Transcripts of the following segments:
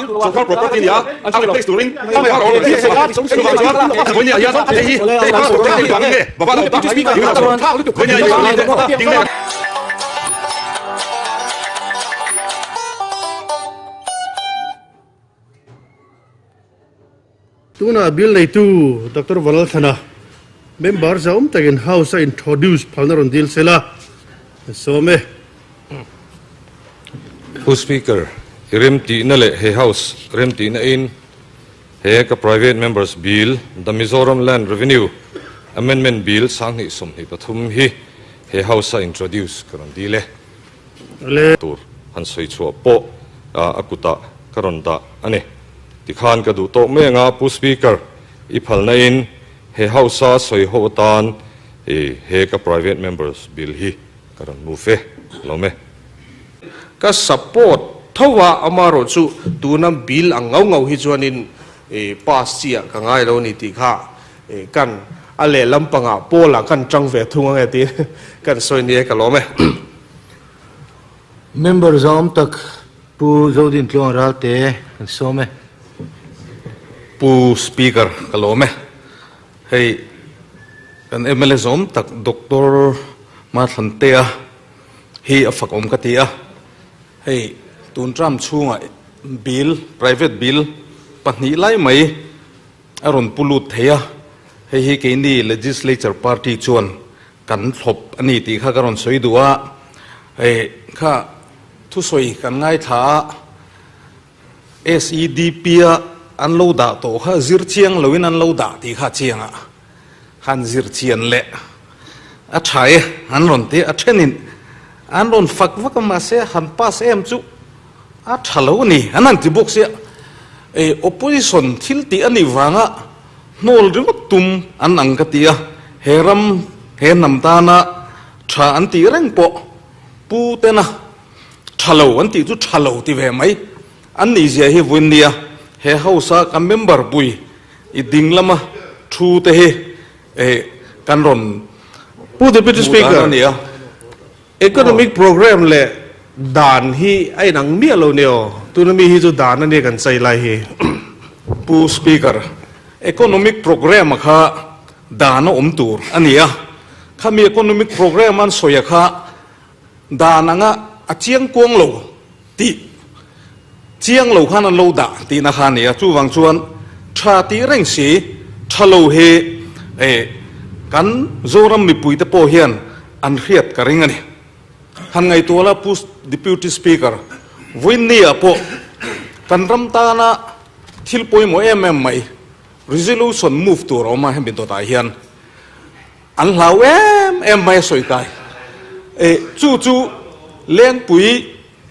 Sorkar property nia a replace turin chuvang chuan vawinia hian hei hi hei kha sorkar vangin nge baba lo ta vawinia hian ding leh Tunah bill neitu Doctor Vanlalthlana member zauhawm takin House a introduce phalna rawn dil sela sawm e. Pu Speaker, i remtihna leh he House remtihna in he ka Private Members Bill, The Mizoram Land Revenue Amendment Bill 2023 hi he House a introduce ka rawn dil e. Tur han sawi chhuah pawh a kutah ka rawn dah a ni. Tikhan ka duh tawk mai anga Pu Speaker, i phalna in he House a sawi ho atan he ka Private Members Bill hi ka rawn move e, lawm e. Ka support tho a, amarawh chu tuna bill ang ngau ngau hi chuanin pass chi ah ka ngai lo a ni tih kha kan a lehlam pangah Paul ah kan tang ve thung ange tiin kan sawi nia ka lawm e. Member zawm tak Pu Zodin Tluang Ralte kan sawm e. Pu Speaker ka lawm e. Hei kan mla zawm tak Doctor Mathlantea hi a fak awm ka ti a. Hei tun term chhungah bill, private bill pahnih lai mai a rawn pu lut thei a. Hei hi keini Legislature party chuan kan thlawp a ni tih kha ka rawn sawi duh a. Hei kha thusawi kan ngaithla a. SEDP a an lo dah tawh kha zir chiang loin an lo dah tih kha a chiang a, han zir chian leh a tha e an rawn ti a, thenin an rawn fak vak a mahse han pass em chu a tha lo a ni an han ti bawk sia, e opposition thil tih a nih vanga hnawl ringawt tum an ang ka ti a, he ram he hnam tana tha an tih reng pawh pu tena Tha lo an tih chu tha lo ti ve mai. An nih zia hi vawiin nia he house a kan member pui i ding lama thu te hi eh kan rawn Pu Deputy hmuh dan Speaker, a ni a. Economic program leh dan hi a inang miah lo nia aw. Tuna mi hi chu dan a nia kan chai lai hi. Pu Speaker, Economic program a kha dan a awm tur a ni a. Khami economic program an sawi a kha Dan anga a chiang kuang lo tih chiang lo khan an lo dah tihna kha a ni a, chuvang chuan tha tih reng si tha lo hi eh kan Zoram mipuite pawh hian an hriat ka ring a ni. Han ngaihtuah la Pu Deputy Speaker, vawiinni-ah pawh kan ram tana thil pawimawh em em mai resolution move tur a awm a hemi dawtah hian. An hlau em em mai a sawi kai. E, chu chu Lengpui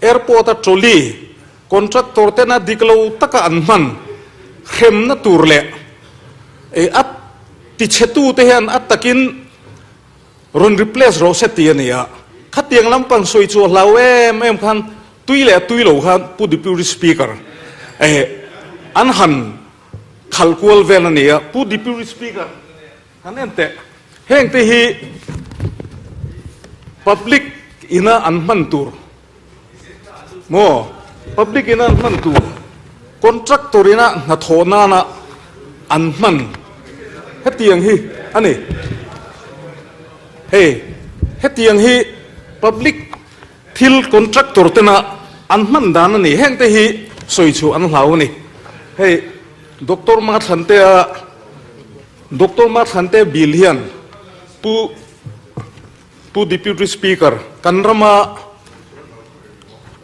Airport a trolley contractor tena dik lo taka an hman hremna tur leh e, a tichhetu te hian a takin rawn replace rawh se ti a ni a. Khatiang lampang sawi chu a hlau em em khan tui leh tui lo khan Pu Deputy Speaker e, an han khalh kual vel a ni a. Pu Deputy Speaker. Han en teh, heng te hi public ina an hman tur maw, public ina an hman tur, contractor ina hnathawh nana an hman hetiang hi a ni. Hei hetiang hi public thil contractor tena an hman dan a ni, heng te hi sawi chhuah an hlau a ni. Hei Doctor Mathlantea. Doctor Mathlante bill hian Pu Pu Deputy Speaker kan rama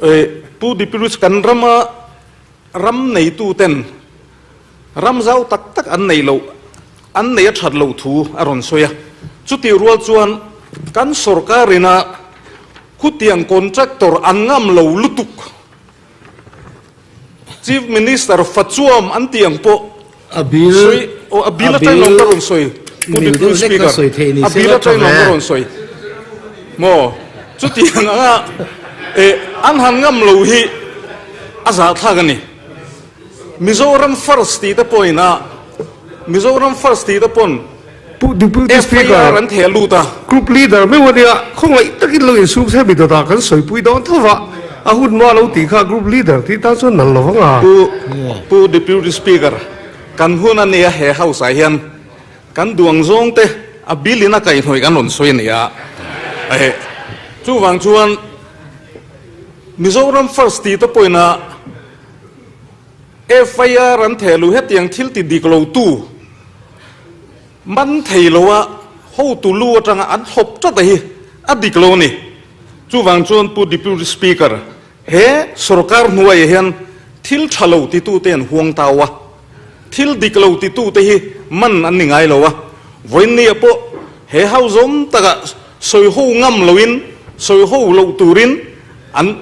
eh Pu Deputy kan rama ram neitu ten ram zau tak tak an nei loh an nei a that loh thu a rawn sawi a. Chutih rual chuan kan sorkar ina khutiang contractor an ngam lo lutuk. Chief Minister Fachuam an tih ang pawh A bill sawi aw a bill a atangin bill ka rawn sawi Pu mil Deputy deuh hlek Speaker a sawi theih ni a se bill la tha atangin ve. ka rawn sawi maw chutiang anga eh an han ngam lo hi a zahthlak a ni Mizoram first tih te pawhin a Mizoram first tih te pawn Pu Deputy FIR Speaker an theh lut a. Group Leader meuh a nia, khawngaih takin lo insum se mi dawtah kan sawipui dawn tho va. A hun maw a lo tih kha group leader tih tan chuan nal lo vang a. Pu Pu Deputy Speaker, kan hun a nia he house ah hian kan duang zawng te a bill in a kaihhnawih kan rawn sawi a nia. Chuvang chuan Mizoram first tih te pawhin a FIR an theh luh hetiang thil ti dik lo tu man thei lo a hotu lu atanga an thlawp tlat a hi a dik lo a ni. Chuvang chuan Pu Deputy Speaker, he sorkar hnuaiah hian thil tha lo titute an huang tau a, thil dik lo titute hi man an ni ngai lo a, vawiinnia pawh he hauzawm takah sawi ho ngam loin sawi ho loh turin an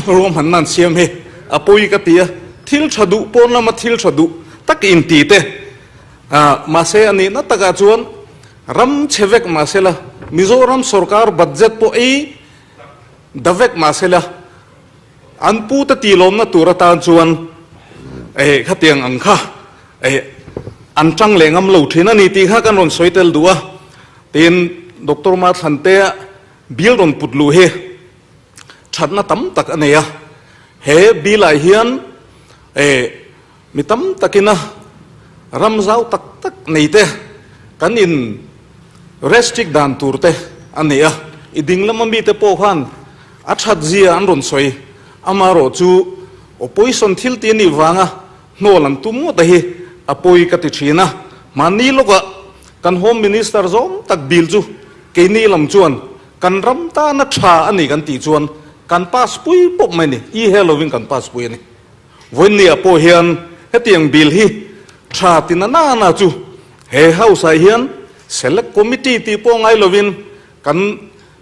ruahmanna an siam hi a pawi ka ti a, thil tha duh pawn lama thil tha duh tak inti te mahse a nihna takah chuan Ram chhe vek mahsela, Mizoram sorkar budget pawh ei da vek mahsela, an pute tilawmna tur atan chuan eh khatiang ang kha eh an tang leh ngam lo thin a ni tih kha kan rawn sawi tel duh a. Tin, Doctor Mathlantea bill rawn put luh hi thatna tam tak a nei a. He bill ah hian eh Mi tam takina ram zau tak tak nei te kan in restrict dan tur te a nei a, i ding lama mite pawh khan a that zia an rawn sawi, amaherawh chu opposition thil ti a nih vanga hnawl an tum ngawt a hi a pawi ka ti thin a, mahni lawkah kan Home Minister zawng tak bill chu keini lam chuan kan ram tana tha a ni kan tih chuan kan pass pui pawp mai a ni, i he lovin kan pass pui a ni. Vawiinniah pawh hian hetiang bill hi tha ti na na na chu he House ah hian Select Committee tih pawh ngai lovin kan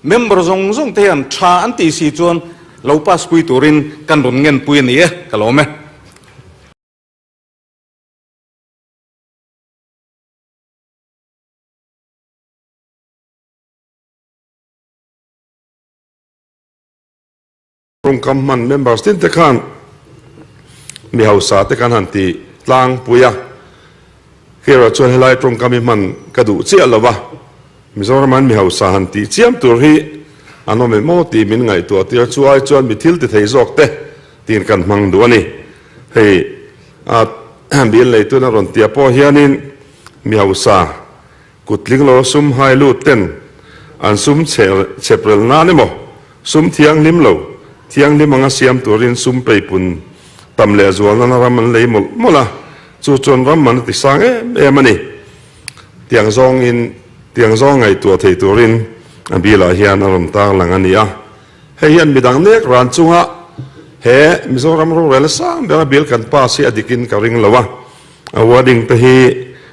member zawng zawng te hian tha an tih si chuan lo pass pui turin kan rawn ngen pui a ni e, ka lawm e. Tawngkam hman members tin te khan mi hausa te kan han ti tlangpui a, hero chuan helai tawngkam hi hman ka duh chiah lo va, Mizoram an mi hausa han tih chiam tur hi an awm em aw tih min ngaihtuah tir chu ai chuan mi thil ti thei zawk te tiin kan hmang duh a ni. Hei a bill neituna rawn tia pawh hianin mi hausa Kutling lo sum hai lut ten an sum chhep rel nan emaw, sum thianghlim lo, thianghlim anga siam turin sum peipun tam leh zual nana ram an lei mawlh mawlh a, chu chuan ram man a ti sang em em a ni. Tiang zawngin, tiang zawng ngaihtuah thei turin a bilah hian a rawn tarlang a ni a. Hei hian midang nek ran chunga he Mizoram rorel sang bera bil kan pass hi a dikin ka ring lo a. A wording te hi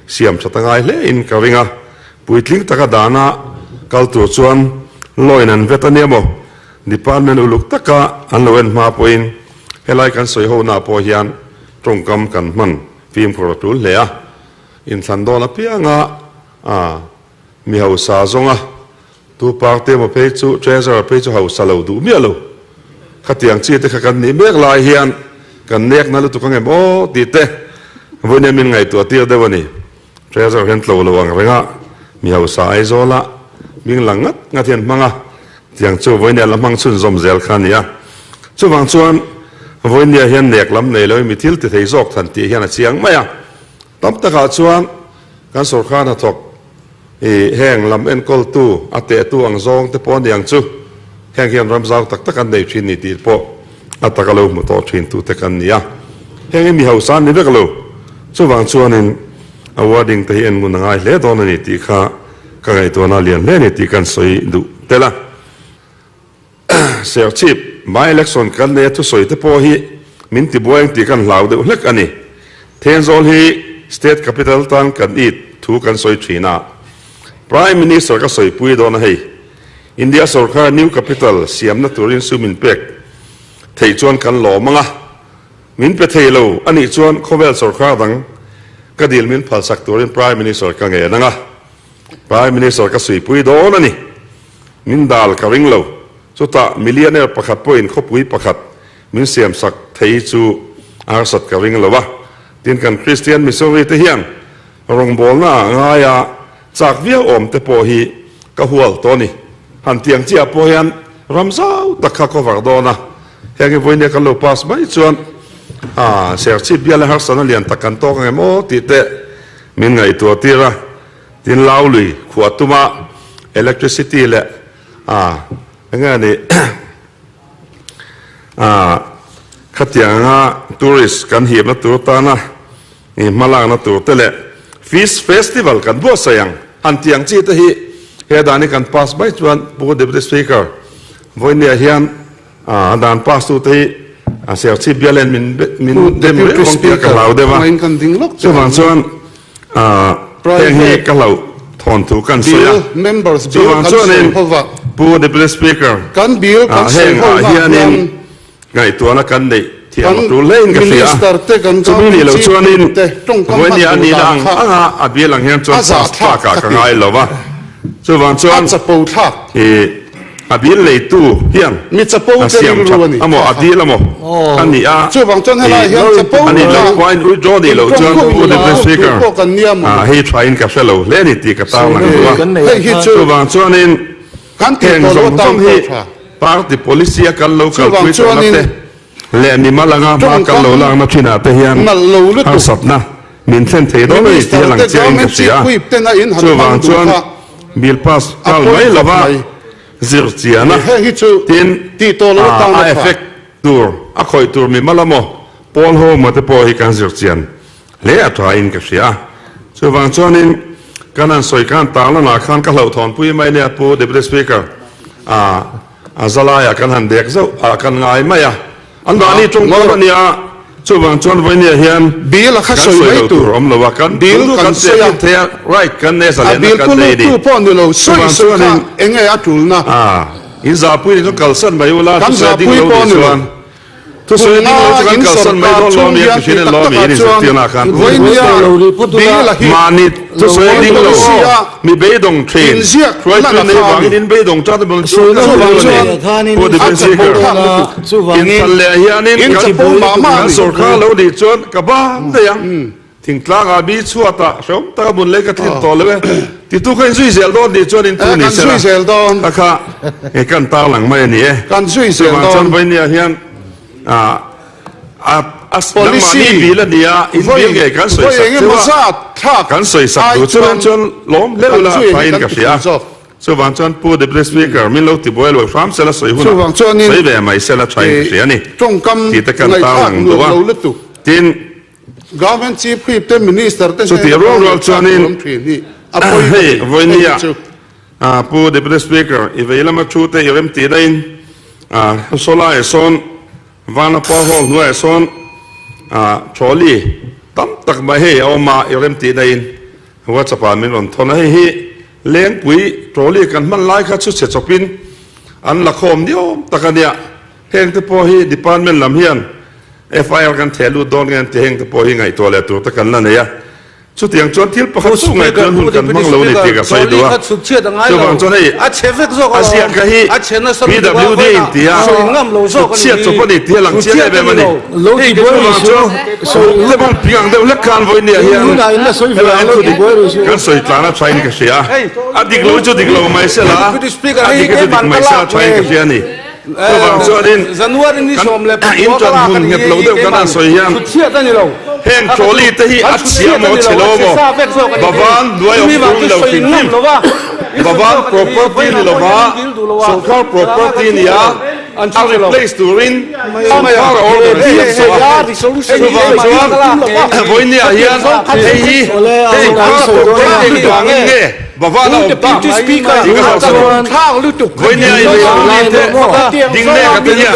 siam that a ngai hle in ka ring a, puitling taka dana kal tur chuan law in an vet a nia maw? Department uluk taka an lo en hma pawhin helai kan sawi ho na pawh hian tawngkam kan hman fimkhur a tul hle a, inthlan dawn apianga a mi hausa zawnga tu party emaw phei chu treasurer phei chu hausa lo duh miah lo. Khatiang chi te kha kan nih mek lai hian kan nek na lutuk ang em aw tih te vawiin min ngaihtuah tir deuh a ni. Treasurer hian tlo lo ang reng a, mi hausa Aizawl ah hming lang ngat ngat hian hmang a, tiang chu vawiin la hmang chhunzawm zel kha a ni a. Chuvang chuan vawiin hian nek lam nei loin mi thil ti thei zawk than tih hian a chiang mai a. Tam takah chuan kan sawrkar hnathawk I heng lam enkawltu, a tehtu ang zawng te pawh a ni ang chu. Heng hian ram zau tak tak an nei thin ni tih pawh a taka lo hmu tawh thin tute kan ni a. Heng hi mi hausa an ni vek lo. Chuvang chuanin a wording te hi en ngun a ngai hle dawn a ni tih kha ka ngaihtuahna lian hle a ni tih kan sawi duh tel a. Serchhip by election kan nei a thusawi te pawh hi min tibuai ang tih kan hlau deuh hlek a ni. Thenzawl hi state capital tan kan it thu kan sawi thin a, Prime Minister ka sawipui dawn a hei. India sorkar new capital siamna turin sum in pek theih chuan kan lawm ang a, min pe thei lo a nih chuan khawvel sorkar dang ka dil min phalsak turin Prime Minister ka ngen ang a, Prime Minister ka suipui dawn a ni. Min dal ka ring lo. Chutah millionaire pakhat pawhin khawpui pakhat min siamsak thei chu a harsat ka ring lo a. Tin kan Kristian missionary te hian rawngbawlna ah ngaia chak viau awm te pawh hi ka hual tawh a ni. Han tiang chiah pawh hian ram zau tak kha cover dawn a. Heng hi vawinia kan lo pass mai chuan a Serchhip bial a harsatna lian tak kan tawk ang em aw tih te min ngaihtuah tir a. Tin Laului khuah tuma electricity leh a eng nge ni a khatiang anga tourist kan hipna tur tana i hmalakna tur te leh fish festival kan buatsaih ang han tih ang chi te hi he dan hi kan pass mai chuan Pu Deputy Speaker vawinia hian a dan pass tu te hi a Serchhip bial hian min min dem reng ang tih a ka hlau deuh a chuvang chuan Heng hi ka hlauh thawn thu kan sawi a, chuvang chuanin Pu Deputy Speaker, heng ah hianin ngaihtuahna kan neih thiam a tul hlein ka hria a, chumi nih loh chuanin vawinia a nihna ang anga a bial ang hian chuan pass tlakah ka ngai lo va, chuvang chuan A dil neitu hian a siam that amaw a dil amaw a nih a, a nih loh pawhin withdraw nih loh chuan Pu Deputy Speaker hei thain ka hre lo hle a ni tih ka tarlang duh a. Chuvang chuanin heng zawng zawng hi party policy a kan lo kalpui tawhna te leh mimal anga hma kan lo lakna thinah te hian harsatna min thlen thei dawn a ni tih a lang chiangin ka hria a. Chuvang chuan bill pass nghal mai lova zir chian a, tin a effect tur, a khawih tur mimal amaw pawl ho emaw te pawh hi kan zir chian hle a tha in ka hria a. Chuvang chuanin kan han sawi khan tarlanah khan ka hlauhthawnpui mai nia Pu Deputy Speaker a A zalaiah kan han dek zauh a, kan ngai mai a. An mahni tawngkam a nia, chuvang chuan vawinia hian Bill a kha kan sawi sawi mai lo tur. tur awm lo a, kan Bill duh duh kan kan sawi a. tehkhin thei a, right kan nei a, A zalehna bill kan pu nei a ni. lutu pawh ni lo, sawi Chuvang sawi kha chuanin eng nge a tulna? a, in zahpui ni chu kalsan mai ula, Kan thusawi a ding zahpui lo pawh nih ni lo. chuan. Thusawi ding lo chu kan kalsan mai dawn lo mi a ti thin a lo mi in inzirtirna khan mahni thusawi ding lo mi beidawng thin hruaitu nei vangin in beidawng tan bang chu ka sawi lo a ni Pu Deputy Speaker inthlan leh hianin kan sawrkar lo nih chuan ka bang daih ang. Thingtlangah mi chhuatah hrehawm taka bun lei ka tlin tawh lo e. Titu kha inzui zel dawn nih chuan intu ni se la, kha kha he kan tarlang mai a ni e. Chuvang chuan Vainia hian a nangmahni bil a ni a, in bil ngei kan sawi sak cheu a, kan sawi sak duh chuan chuan lawm hleuh la thain ka hria. Chuvang chuan Pu Deputy Speaker min lo tibuai lo hram sela sawi hunah sawi ve mai sela thain ka hria a ni tih te kan tarlang duh a. Tin. Government Chief Whip te Minister te Chutih rual rual chuanin hei vawinia Pu Deputy Speaker i vei lama thu te i rem tih daihin sawlaiah sawn Vanapa Hall hnuaiah sawn trolley tam tak mai hei a awm a i rem tih daihin WhatsApp ah min rawn thawn a, hei hi Lengpui trolley kan hman lai kha chu chhe chawpin an la khawm niawm tak a nia, heng te pawh hi department lam hian FIR kan theh lut dawn nge an ti heng te pawh hi ngaihtuah leh tur te kan la nei a. Chutiang chuan thil pakhat chu ngaihtuahna hun kan hmang lo a ni tih ka sawi duh a. Chuvang chuan hei a ziak kha hi PWD in ti a, chhutchhiat chawp a ni tih a lang chiang em em a ni. Chuvang chuan te bawng ping ang deuh hlek khan vawinia hian helai thu dik kan sawi tlan a thain ka hria a. A dik lo chu dik lo mai sela, a dik hi chu dik mai sela thain ka hria a ni. Chuvang chuanin kan inṭan hmun nghet lo deuh kan han sawi hian heng trolley te hi a chhia maw chhe lo maw Bavan hnuai awm tur ni lo hrim hrim Bavan property ni lova sawrkar property ni a a replace turin sawrkar a order a siam zawh a chuvang chuan vawinia hian hei hi sawrkar property ni vangin nge Bavan a awm tak tih ka zawh chu Vawinia in Lungli te Dingle ka te hian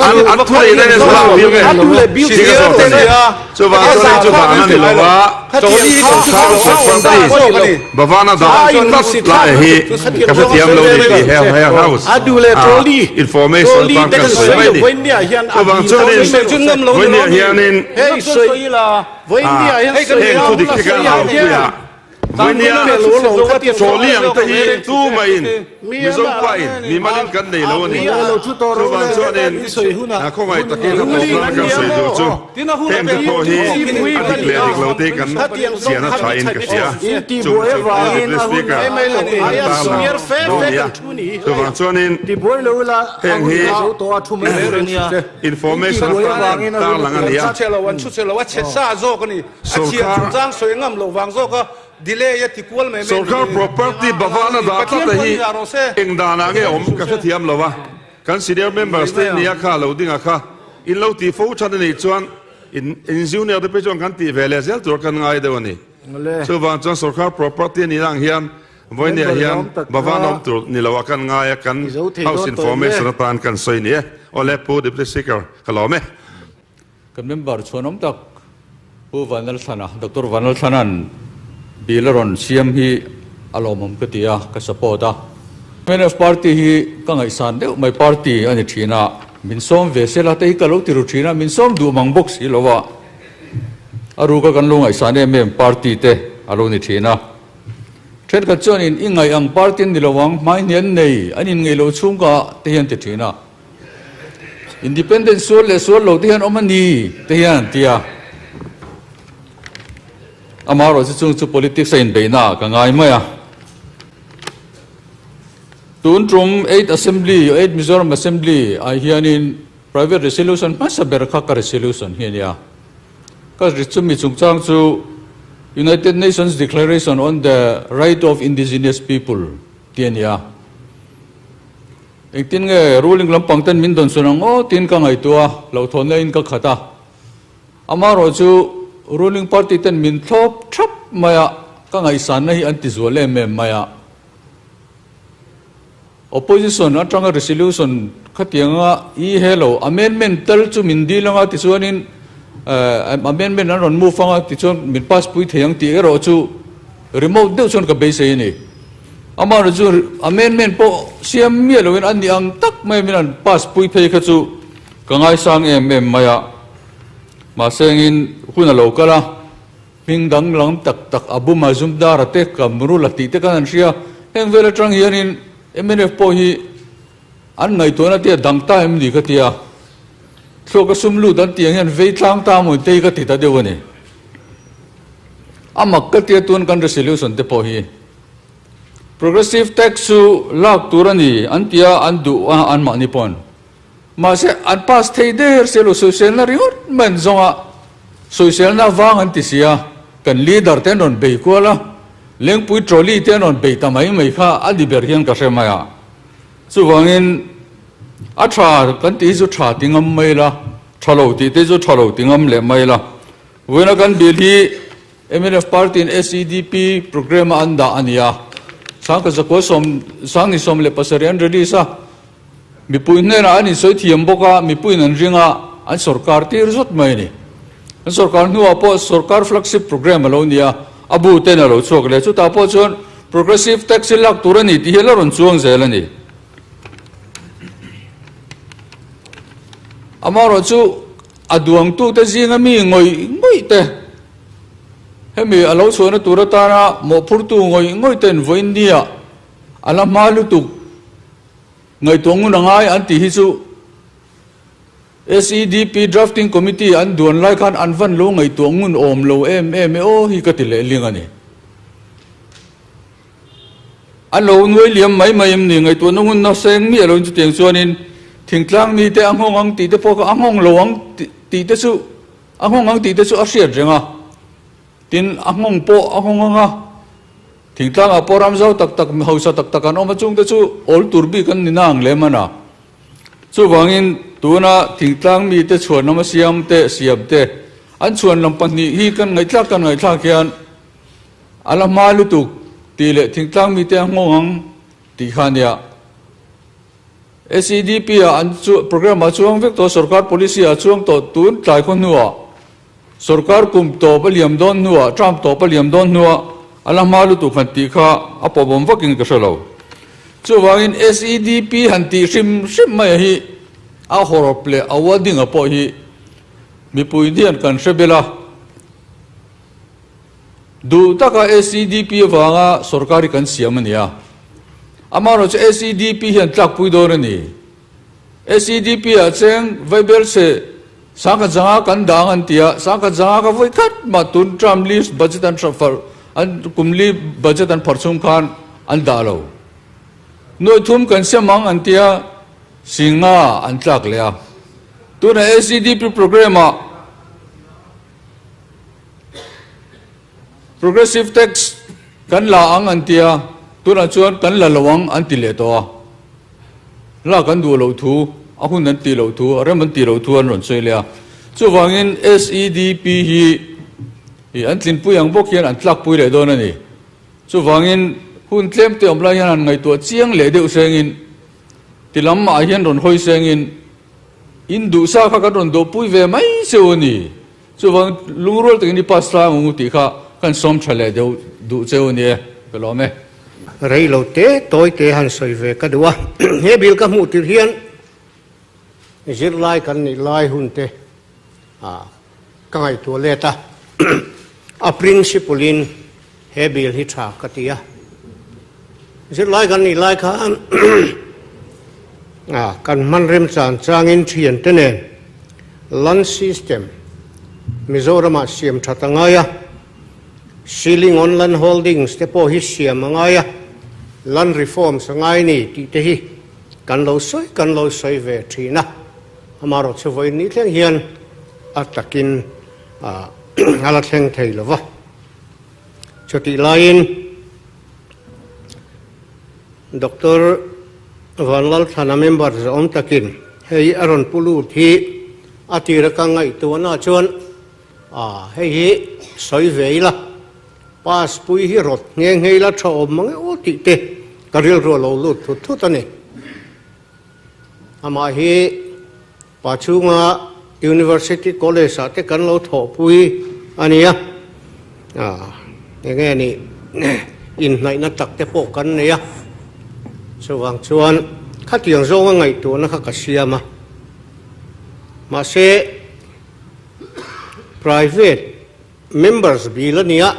an an thu neihna nge zawh ang tir nge tih ka zawh ta ni. Chuvang chuan hei chu dan a ni lo va, Sawrkar property Bavana dah tlat lai hi ka hrethiam lo ni tih he he house ah information tan kan sawi mai ni. Chuvang chuanin Vawinia hianin heng thu dik hi kan au pui a. Vawinia trolley ang te hi tumahin Mizo pain mimalin kan nei lo a ni. Chuvang chuanin khawngaih takin a tawp lama kan sawi duh chu heng te pawh hi a dik leh dik lo te hi kan chian a tha in ka hria. Chung chu Pu Deputy Speaker kan tarlang dawn ni a. Chuvang chuanin heng hi information atan kan tarlang a ni a. Sorkar Sorkar property Bhavana dah tlat a hi eng danah nge awm ka hrethiam lo a, kan senior members te nia kha lo ding a kha in lo tih fo than a nih chuan in in junior te phei chuan kan tih ve leh zel tur kan ngai deuh a ni. Chuvang chuan sorkar property a nih ang hian vawinia hian Bhavana awm tur ni lo a kan ngai a, kan house information atan kan sawi ni e. Awle Pu Deputy Speaker ka lawm e. Kan member chhuanawm tak Pu Vanlalthlana, Doctor Vanlalthlana'n bill a rawn siam hi a lawmawm ka ti a, ka support a. Mnf party hi ka ngaihsan deuh mai party a ni thin a, min sawm ve sela te hi ka lo ti ru thin a, min sawm duh mang bawk si lo a, a ruka kan lo ngaihsan em em party te a lo ni thin a. Thenkhat chuanin i ngaih ang party an ni lo ang, hmai hnian nei an inngeih lo chhungka te hian ti thin a. Independent sual leh sual lo te hian awm a ni te hian an ti a. Amaherawhchu chung chu politics a inbeihna ah ka ngai mai a. Tun tum Eight Assembly, Eight Mizoram Assembly ah hianin private resolution hmasa ber kha ka resolution hi a nia. Ka chumi chungchang chu United Nations Declaration on the Right of Indigenous People tih a ni a. Engtin nge ruling lampang ten min dawn sawn ang aw tiin ka ngaihtuah a, hlauhthawnna in ka khat a. Amaherawh chu ruling party ten min thlawp thap mai a, ka ngaihsanna hi an ti zual em em mai a. Opposition atanga resolution khatianga i he lo amendment tal chu min dil anga tichuanin amendment an rawn move anga tichuan min pass pui thei ang tih erawh chu remote deuh chuan ka beisei a ni. Amaherawh chu amendment pawh siam miah loin a ni ang tak mai min an pass pui phei kha chu ka ngaisang em em mai a. Mahse engin hun a lo kal a, hming danglam tak tak Abu Mazumdar a te Kamrul a tih te khan an hria. Heng vel atang hianin mnf pawh hi an ngaihtuahna te a dang ta em ni ka ti a. Thluak a sum lut an tih ang hian vei tlang ta maw tei ka ti ta deuh a ni. A mak ka tia tun kan resolution te pawh hi Progressive tax chu lak tur a ni an ti a, an duh a anmahni pawn. Mahse an pass thei der sia lo sawiselna ringawt mai an zawng a, sawiselna vang an ti si a, kan leader te an rawn bei kual a, Lengpui trolley te an rawn bei ta mai mai kha a ni ber hian ka hre mai a. Chuvangin a tha kan tih hi chu tha ti ngam mai la, tha lo tih te chu tha lo ti ngam leh mai la. Vawiina kan bill hi mnf party in SEDP programme a an dah a ni a, 1970 17 an release a, mipui hnenah an insawi thiam bawk a, mipuiin an ring a, an sorkar tir zawt mai a ni. An sorkar hnuah pawh sorkar flagship programme a lo ni a, a bu ten a lo chhuak leh, chutah pawh chuan progressive tax hi lak tur a ni tih hi a la rawn chuang zel a ni. Amaherawhchu a duangtute zinga mi ngawih ngawih te, Hemi a lo chhuahna tur atana mawhphurtu ngawih ngawih ten vawiin nia a la hma lutuk ngaihtuah ngun a ngai an tih hi chu SEDP Drafting Committee an duan lai khan an van lo ngaihtuah ngun awm lo em em e aw hi ka ti lehling a ni. A lo nuai liam mai mai em ni? Ngaihtuahna ngun naseng miah loin chutiang chuanin thingtlang mite a nghawng ang tih te pawh kha a nghawng lo ang tih te chu A nghawng ang tih te chu a hriat reng a, tin a nghawng pawh a nghawng ang a, thingtlangah pawh ram zau tak tak, hausa tak tak an awm a, chungte chu awl tur bik an ni na ang lem a na. Chuvangin tuna thingtlang mite chhuanlam a siam te, siam te, an chhuanlam pahnih hi kan ngaihthlak kan ngaihthlak hian a la hma lutuk tih leh thingtlang mite a nghawng ang tih kha a nia. SEDP ah an chu program ah chuang vek tawh sorkar policy ah chuang tawh tun tlai khaw hnuah sorkar kum tawp a liam dawn hnuah term tawp a liam dawn hnuah a la hma lutuk han tih kha a pawhbawm vakin ka hre lo. Chuvangin SEDP han tih hrim hrim mai a hi a hawrawp leh a wording ah pawh hi mipui hian kan hre bel a. Duh taka SEDP avanga sorkar hi kan siam a ni a. Amaherawhchu SEDP hian tlakpui dawn a ni. SEDP ah cheng vaibelchhe sangkhat zanga kan dang an ti a, sangkhat zanga ka vawi khat mah tun term li budget an farh an kum li budget an pharh chhung khan an dah lo. Nuaih thum kan siam ang an ti a, singa an tlak leh a. Tunah SEDP programme ah Progressive tax kan la ang an ti a, tunah chuan kan la lo ang an ti leh tawh a. La kan duh loh thu, a hun an tih loh thu, a rem an tih loh thu an rawn sawi leh a. Chuvangin SEDP hi ih an tlinpui ang bawk hian an tlakpui leh dawn a ni. Chuvangin hun tlem te awm lai hian han ngaihtuah chiang leh deuh sengin ti lam ah hian rawn hawi sengin in duhsa kha kan rawn dawhpui ve mai cheu a ni. Chuvang lungrual takin i pass tlang ang u tih kha kan sawm tha leh deuh duh cheu a ni e, ka lawm e. Rei lo te, tawi te han sawi ve ka duh a. He bill ka hmuh tirh hian zirlai kan nih lai hun te ka ngaihtuah let a. A principle in he bill hi tha ka ti a. Zirlai kan nih lai khan kan hman remchan changin thiante nen Land system Mizoramah siam that a ngai a, ceiling on land holdings te pawh hi siam a ngai a, land reforms a ngai ni tih te hi kan lo sawi kan lo sawi ve thin a, amaherawhchu vawiin ni thleng hian a takin a la thleng thei lo va. Chutih laiin Doctor Vanlalthlana member zawm takin hei a rawn pu lut hi a tir a ka ngaihtuahna chuan ah hei hi sawi ve ila pass pui hi rawt nghe nghe ila tha awm mang e aw tih te ka rilru a lo lut thut thut a ni. Amah hi Pa chhunga University College ah te kan lo thawhpui a nia, eng nge nih inhnaihna tak te pawh kan nei a, chuvang chuan khatiang zawnga ngaihtuahna kha ka siam a, mahse private members bill a nia,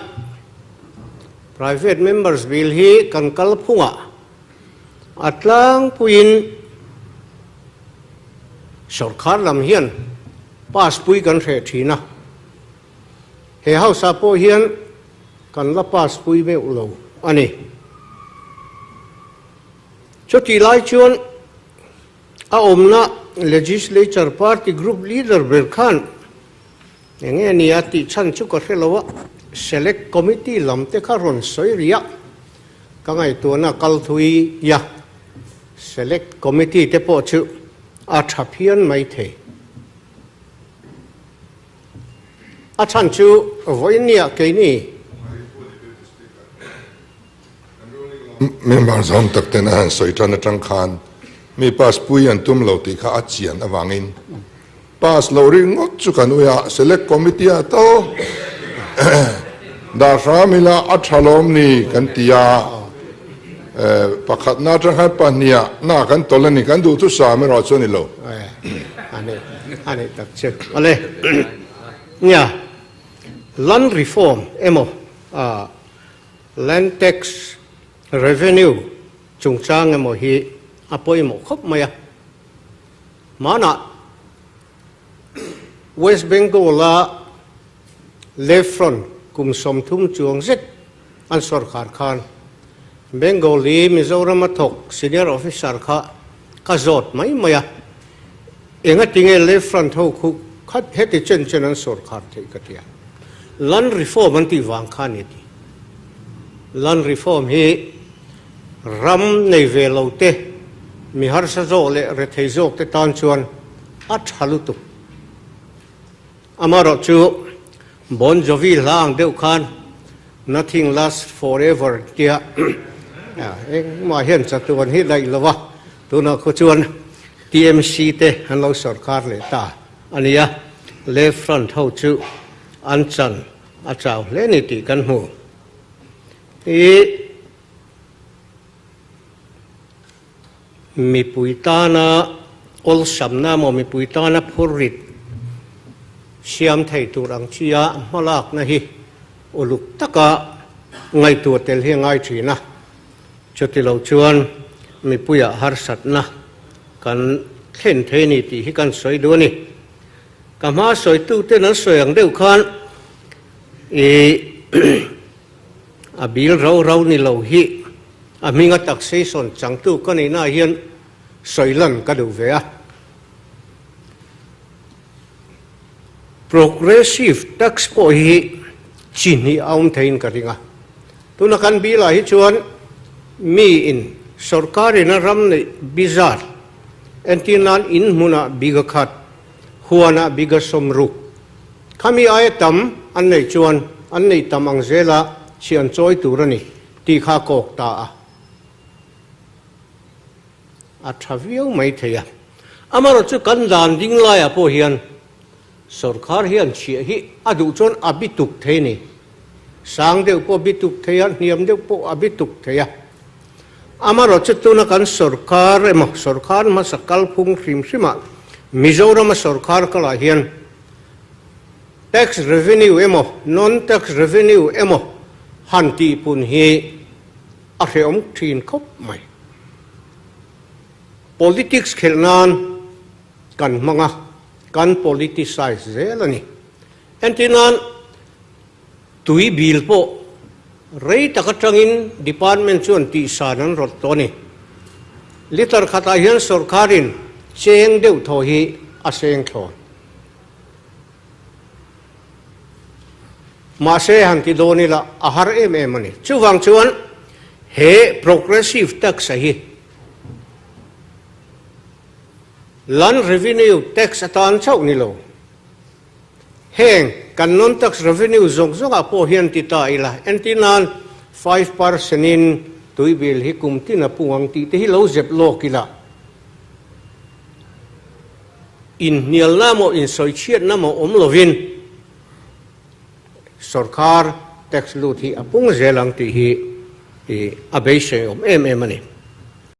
private members bill hi kan kalphungah A tlangpuiin sawrkhar lam hian pass pui kan hreh thin a, he house ah pawh hian kan la pass pui meuh lo a ni. Chutih lai chuan a awmna Legislature Party Group Leader ber khan Eng nge nia tih chhan chu ka hre lo a, Select Committee lam te kha rawn sawi rih a, ka ngaihtuahna kal thui a, Select Committee te pawh chu a tha phian mai thei. A chhan chu vawinia keini. Member zawng tak ten a han sawi tan atang khan mi pass pui an tum lo tih kha a chian avangin pass loh ringawt chu kan ui a, select committee ah tal dah hram ila a tha lawm ni kan ti a, pakhatna atang khan pahniha na kan tawlh a ni, kan duh thusam erawh chu a ni lo. A nih tak chu. Awle, nia, land reform emaw Land tax revenue chungchang emaw hi a pawimawh khawp mai a. Hmanah West Bengal-a Left Front kum 30 chuang zet an sawrkar khan Bengali Mizorama thawk senior officer kha ka zawt mai mai a, engatinge Left Front ho khu khat heti chen chen an sawrkar theih ka ti a. Land reform an tih vang kha a ni ti. Land reform hi ram nei ve lo te, mi harsa zawk leh rethei zawk te tan chuan a tha lutuk. Amaherawh chu Bon Jovi hla ang deuh khan Nothing lasts forever tia engmah hian chatuan hi daih lo va, tunah khu chuan TMC te an lo sawrkar leh ta a nia, Left Front ho chu an chan a chau hle ni tih kan hmu. I mipui tana awlsamna emaw mipui tana phurrit siam thei tur ang chia hmalakna hi. Uluk taka ngaihtuah tel hi a ngai thin a, chuti lo chuan mipuiah harsatna kan thlen thei a ni tih hi kan sawi duh a ni. Ka hma sawituten an sawi ang deuh khan ih a bil rau rau ni lo hi a hminga taxation changtu ka nihnaah hian sawi lan ka duh ve a. Progressive tax pawh hi chi hnih a awm theiin ka ring a. Tuna kan bill ah hi chuan mi in sorkar in a ram neih bizar, entir nan in hmunah biga khat, huanah biga sawmruk, khami aia tam an neih chuan an neih tam ang zela chhi an chawi tur a ni tih kha a kawk ta a. A tha viau mai thei a. Amaherawhchu kan dan ding laiah pawh hian sorkar hian chhiah hi a duh chuan a bi tuk thei a ni. Sang deuh pawh a bi tuk thei a, hniam deuh pawh a bi tuk thei a. Amaherawhchu tuna kan sorkar emaw sorkar hmasa kalphung hrim hrimah Mizorama sorkar kalah hian tax revenue emaw non-tax revenue emaw han tihpun hi a hrehawm thin khawp mai. Politics khelh nan kan hmang a, kan politicize zel a ni. Entir nan tui bil pawh rei tak atangin department chuan tihsan an rawt tawh a ni. Litre khatah hian sorkarin cheng deuh thaw hi a seng thlawn. Mahse han ti dawn ila a har em em a ni. Chuvang chuan he progressive tax a hi Land Revenue Tax atan chauh ni lo. Heng kan non-tax revenue zawng zawngah pawh hian ti ta ila, entir nan 5% in tui bill hi kum tin a pung ang tih te hi lo zep lawk ila. Inhnialna maw insawichhiatna maw awm lovin sorkar tax lut hi a pung zel ang tih hi a beisei awm em em a ni.